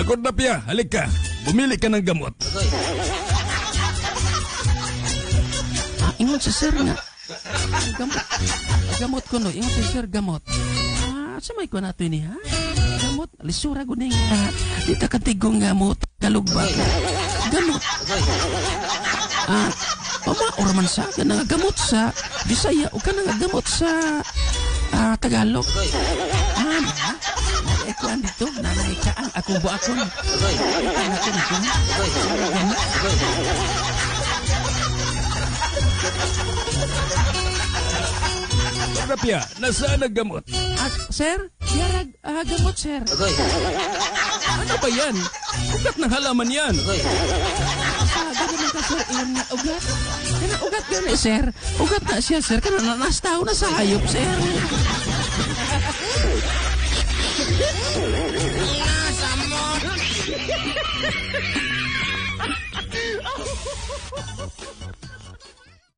Kordapia, halika. Bumili ka ng gamot. Ingon si sir nga. Ang gamot. Ang gamot ko no. Ingon si sir gamot. Sa may ko nato ini ha? Gamot. Lisura ko ning di ta katigong gamot. Tagalog ba? Gamot. Pamaor man sa kanang gamot sa Bisaya o kanang gamot sa Tagalog. Kuan dito, nanay ka ang akong buakon. Ako nito. Gamot. Kordapia, nasaan ang gamot? Sir, yarag gamot, sir. Ano ba yan? Ugat ng halaman yan. Ganun man ka, sir. Iyon nga, ugat. Kana ugat gani, sir. Ugat na siya, sir. Kana na nastaw na sa hayop, sir.